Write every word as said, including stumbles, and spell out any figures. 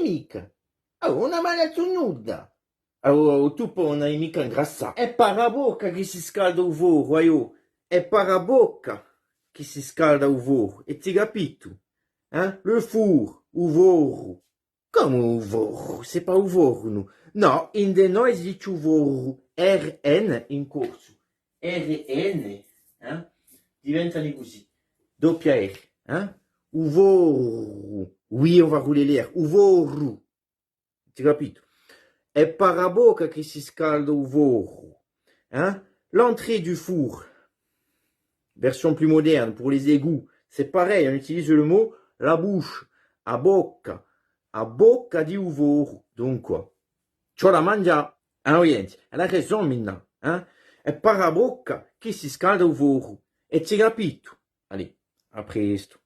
Micca. Oh, ùn ammazza nudda. Allora, u tuppu ùn hà micca ingrassà. Hè par a bocca chì si scalda u foru, aiò. Hè par a bocca chì si scalda u foru. Eti capitu? Hein? Le four, u foru. Cumu u foru? C'est pas u fornu. Nò, ind'è noi si dice u foru. R N in corsu. R N, hein? Diventanu cusì. Doppia R, hein? U foru. Oui, on va rouler les R. U foru. Eti capitu? Hè par a bocca chì si scalda u foru. Hein? L'entrée du four. Version plus moderne, pour les égouts, c'est pareil, on utilise le mot la bouche, a bocca, a bocca di u foru. Dunque, ci vole à manghjà, à l'Oriente, hà ragiò, Minna, hein? Hè par a bocca chì si scalda u foru. Eti capitu? Allez, à prestu.